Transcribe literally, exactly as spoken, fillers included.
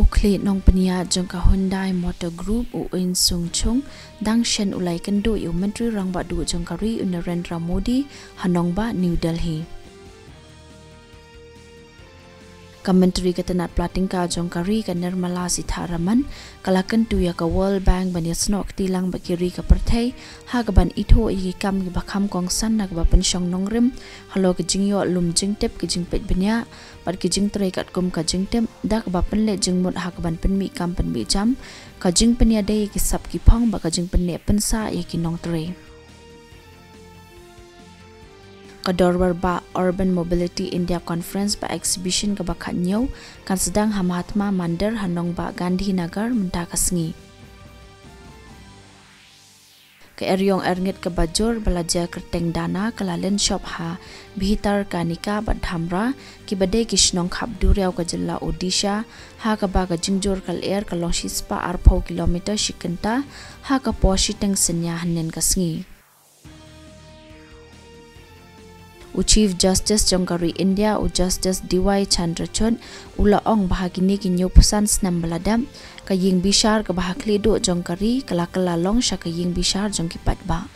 pukhleh nongpynïaid jong ka Hyundai Motor Group u Unsung Chung dang shen u la ïakynduh ïa u Myntri Rangbah Duh jong ka ri u Narendra Modi ha nongbah New Delhi. Ka Myntri ka tnat pla tyngka jong ka ri ka Nirmala Sitharaman ka la kyntu ïa ka World Bank ban ïasnoh kti lang bad ki ri ka pyrthei ha kaban ithuh ïa ki kam kiba kham kongsan na kaba pynshong nongrim halor ka jingïoh lum jingtip, ki jingpeit bniah bad ki jingtrei katkum ka jingtip, da kaba pynleit jingmut ha kaban pynmih kam pynmih jam, ka jingpynïadei ïa ki sap ki phong bad ka jingpynneh pynsah ïa ki nongtrei. Ka Dorbar Bah Urban Mobility India Conference bad Exhibition kaba khathynñiew kan sdang ha Mahatma Mandir ha nongbah Gandhinagar mynta ka sngi. Ka eriong erngit kaba jur ba la jia kyrteng Dana ka la lynshop ha Bhitarkanika bad Dhamra, kiba dei ki shnong khap duriaw ka jylla Odisha, ha kaba ka jingjur ka lyer ka long shispah arphew kilometer shi kynta, ha ka por shiteng synñia hynnin ka sngi. U Chief Justice jong ka ri India, u Justice D Y Chandrachud, u la ong ba ha kine ki hynñiewphew san snem ba la dep, ka ïing bishar kaba ha khlieh duh jong ka ri ka la kylla long sha ka ïing bishar jong ki paidbah.